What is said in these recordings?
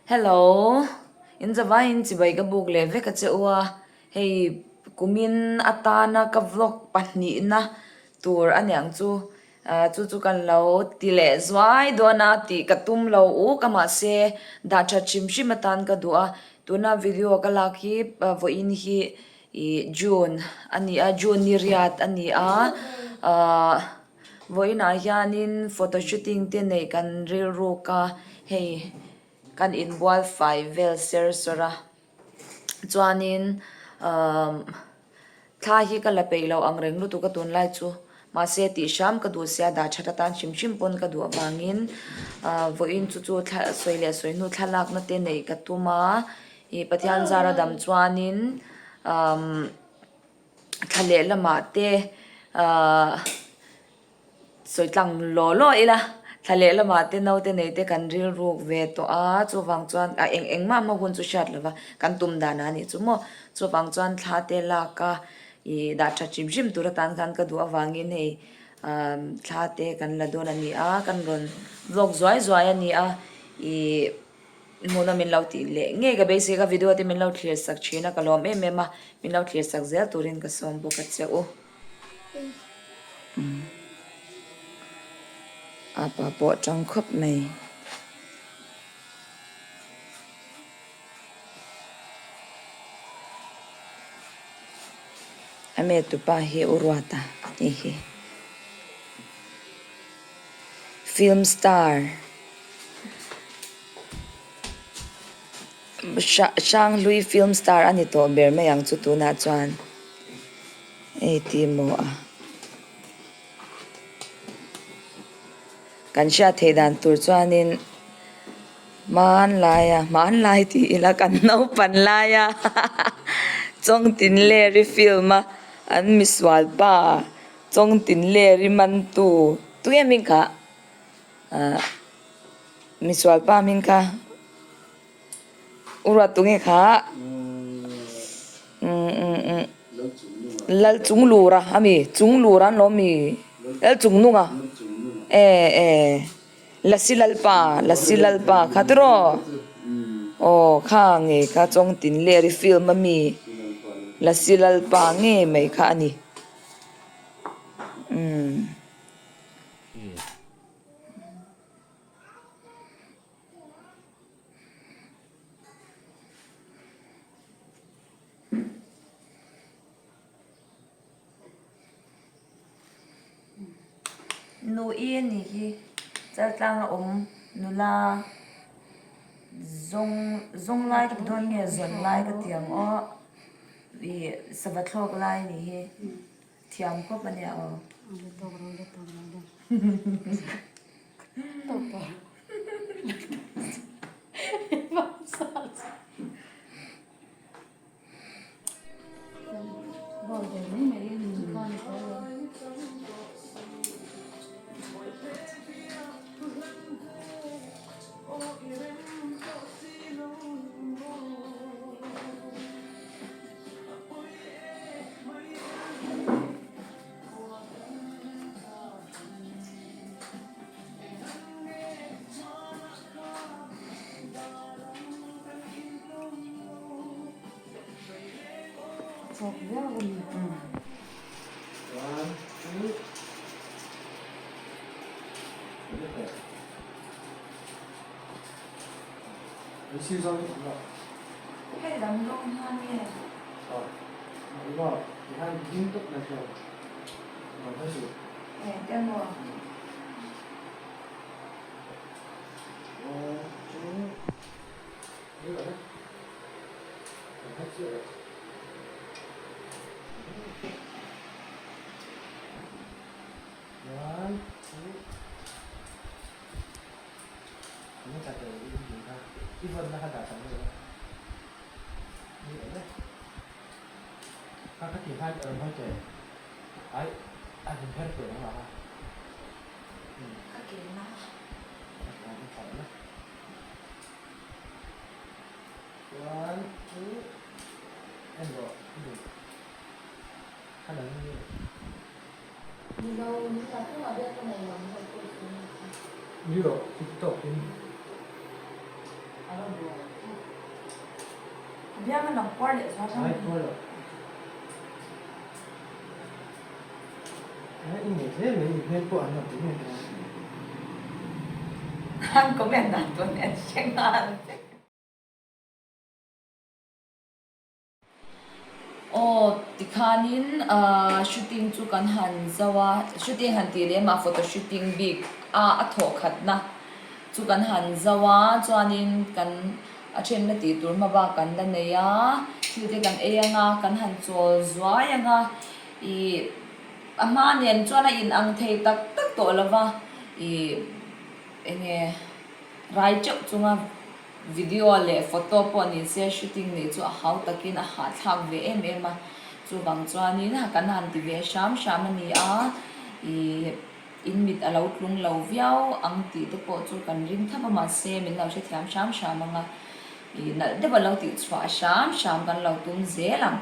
Hello, in zavaiin chibai ka buk leh vek a che u a, hei kumin atana ka vlog pahnihna tur a niang chu, chu chu kan lo ti leh zuai dawn a tih ka tum lo uk a mahse dah that hrim hrim atan ka duh a, tuna video ka lak hi vawiin hi ih June a ni a, June ni riat a ni a, ahh. Vawiinah hianin photo shooting te neih kan rilruk a, hei kan inbual fai vel ser sawr a, chuanin umm thla hi ka la peih loh ang reng lutuk a tunlai chu mahse tih hram ka duh sia dah that atan hrim hrim pawn ka duh avangin ah vawiin chu chu thla sawi leh sawi hnu thlalakna te neih ka tum a, ih Pathian zara dam chuanin umm. Thla leh lamah te ahh sawi tlang law law ila thla leh lamah te naute nei te kan rilruk ve tawh a chuvang chuan a eng eng mah hma hun chu hriat lova kan tum dan a nih chu maw chuvang chuan thla te lak a ih dah tha hrim hrim tur atan khan ka duh avangin hei ahh thla te kan la dawn a ni a kan rawn vlog zuai zuai a ni a ih. Hmuhna min lo tih leh ngei ka beisei ka video te min lo thlir sak thin a ka lawm em em a min lo thlir sak zel turin ka sawm bawk a che u. Apa pawh tang khawp mai. A me tupa hi u Ruata a ni hi. Film star. Hranghlui film star a ni tawh ber mai ang chu tunah chuan hei ti maw a kan hriat theih dan tur chuanin hmanlaia hmanlai tih ila kan naupan laia Chawngtinleri film a an misual pa Chawngtinleri mantu tunge hming kha. Ahh misual pa hming kha u ruat tunge kha umm umm umm lal chung lura a mi chung lura an lo mi lal chung nunga e e lasi lalpa lasi lalpa kha tiraw aw kha ngei kha chawngtin leri film a mi lasi lalpa ngei mai kha a ni umm. Nu'i a nih hi chaltlanga awm nula zawng zawng lai ka ti dawn nge zawn lai ka ti ang aw ih sava thlawk lai a nih hi. Thiam khawp a nia aw. Hei lam rawng hian nge? Eng emaw? Ka ke na. Biang a lang puar leh zual ram. Ai puar lo. Ai i nei hle mai i hmel pawh an lo ti em em. An comment dan tur nen hre nghal vek. Aw tikhanin shooting chu kan han zo a, shooting han tih leh mah photo shooting bik a a thawh khatna chu kan han zo a, chuanin kan a thenna tih tur hma bak kan la nei a, thil te kan ei ang a, kan han chawl zuai ang a, ih a hma nen chuan a in ang thei tak tak tawh lo va, ih eng nge rai teuh chunga. Video leh photo pawh ni se shooting neih chu a hau takin a hahthlak ve em em a, chuvang chuanin kan han ti ve hram hram a ni a, ih in mit a lo tlung lo viau ang tih te pawh chu kan ring thap a mahse min lo hrethiam hram hram ang a, ih nalh deuh a lo tih chhuah hram hram kan lo tum zel ang.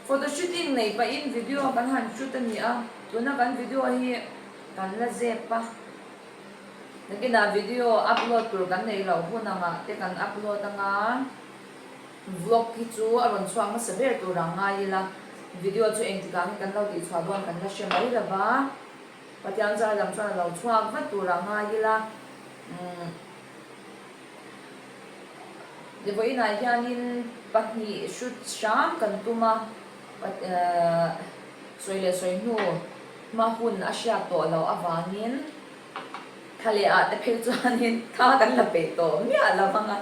Photo shooting nei pahin video kan han shoot a ni a, tuna kan video hi kan la zep a, nakinah video upload tur kan neih loh hun angah te kan upload anga. Vlog hi chu a rawn chhuak hmasa ber tur ang ngai ila, video chu engtikah nge kan lo tih chhuah dawn kan la hre mai lo va, Pathian zar lam chuan a lo chhuak vat tur ang ngai ila, umm vawiinah hianin pahnih hrut hram kan tum a, sawi leh sawi hnu hma hun a hriat tawh loh avangin. Thla leh ah te phei chuanin thla kan la peih tawh miah lo ang a,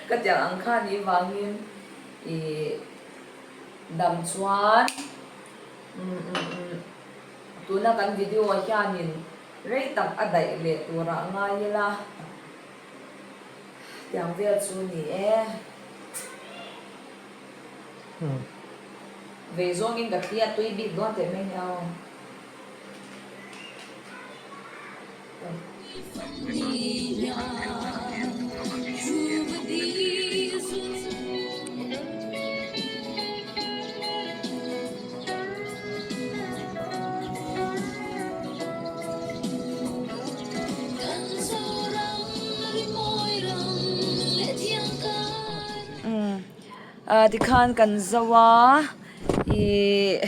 ka tiang ang kha nih vangin ih dam chuan umm umm umm tuna kan video hianin rei tak a daih leh turah ngai ila tiang vel chu ni e. Vei zawngin ka thli a tui bik dawn teh mai nia aw. Tikhan kan zo a ih.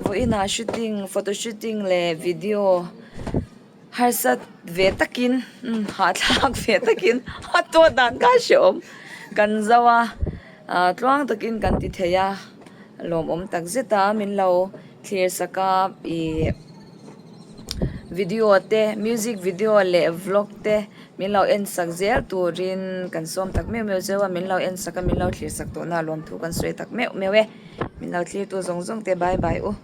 Vawiinah shooting photo shooting leh video harsat ve takin umm hahthlak ve takin a tawt dan kha a hrehawm kan zo a ah tluang takin kan ti thei a lawmawm tak zet a min lo thlir sak a ih. Video te, music video leh vlog te min lo en sak zel turin kan sawm tak meuh meuh cheu a, min lo en sak a, min lo thlir sak tawhna lawmthu kan sawi tak meuh meuh e. Min lo thlir tu zawng zawng te bye bye u.